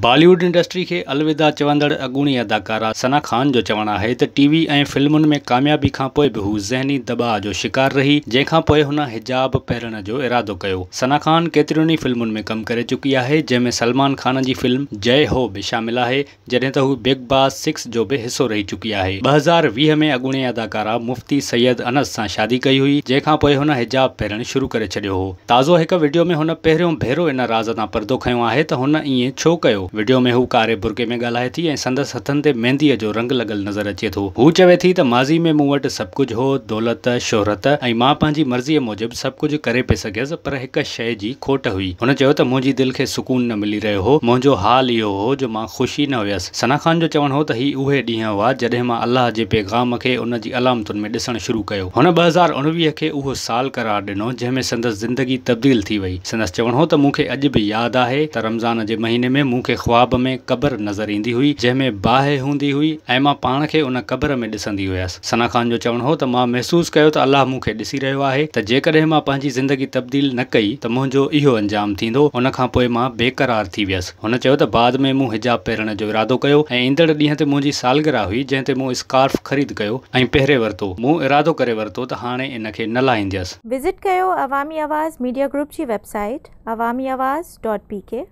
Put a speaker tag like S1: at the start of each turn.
S1: بالي wood industry کي الوداع چوندڙ اڳوڻي اداڪارا ثنا خان جو چوڻ آهي ته ٽي وي ۽ فلمن ۾ ڪاميابي کانپوء به هو ذهني دٻاء جو شڪار رهي، جنهن کانپوء هن حجاب پهرڻ جو ارادو ڪيو. ثنا خان ڪيترين ئي فلمن ۾ ڪم ڪري چڪي آهي، جنهن ۾ سلمان خان جي فلم جئي هو به شامل آهي، جڏهن ته هو بگ باس سڪس جو به حصو رهي چڪي آهي. 2020 ۾ اڳوڻي اداڪارا مفتي سيد انس سان شادي ڪئي هئي، جنهن کانپوء هن حجاب پهرڻ شروع ڪري ڇڏيو هو. تازو هڪ وڊيو ۾ هن پهريون ڀيرو ان راز تان پردو کنيو آهي ته هن ائين ڇو ڪيو. وڊيو ۾ هو ڪاري برقعي ۾ ڳالهائي ٿي ۽ سندس هٿن تي مينديء جو رنگ لڳل نظر اچي ٿو. هو چوي ٿي ته ماضي ۾ مون وٽ سڀ ڪجهه هو، دولت، شهرت ۽ مان پنهنجي مرضيء موجب سڀ ڪجهه ڪري پئي سگهيس پر هڪ شيء جي کوٽ هئي. هن چيو ته منهنجي دل کي سڪون نه ملي رهيو هو، منهنجو حال اهو هو جو مان خوش ئي نه هيس. ثنا خان جو چوڻ هو ته هي اهي ڏينهن هئا جڏهن مان الله جي پيغام کي ان جي علامتن ۾ ڏسڻ شروع ڪيو. هن 2019 کي اهو سال قرار ڏنو جنهن ۾ سندس زندگي تبديل ٿي وئي. سندس چوڻ هو ته مون کي اڄ به ياد آهي ته رمضان جي مهيني ۾ مون کي خواب ۾ قبر نظر ايندي هئي جنهن ۾ باهه هوندي هئي ۽ مان پاڻ کي ان قبر ۾ ڏسندي هيس. ثنا خان جو چوڻ هو ته مان محسوس ڪيو ته الله مون کي ڏسي رهيو آهي ته جيڪڏهن مان پنهنجي زندگي تبديل نه ڪئي ته منهنجو اهو انجام ٿيندو. ان کانپوء مان بيقرار ٿي ويس. هن چيو ته بعد ۾ مون حجاب پهرڻ جو ارادو ڪيو ۽ ايندڙ ڏينهن تي منهنجي سالگرهه هئي جنهن تي مون اسڪارف خريد ڪيو ۽ پهري ورتو. مون ارادو ڪري ورتو ته هاڻي ان کي نه لاهينديس.
S2: وزٽ ڪيو عوامي آواز ميڊيا گروپ جي website Awami Awaz dot P K.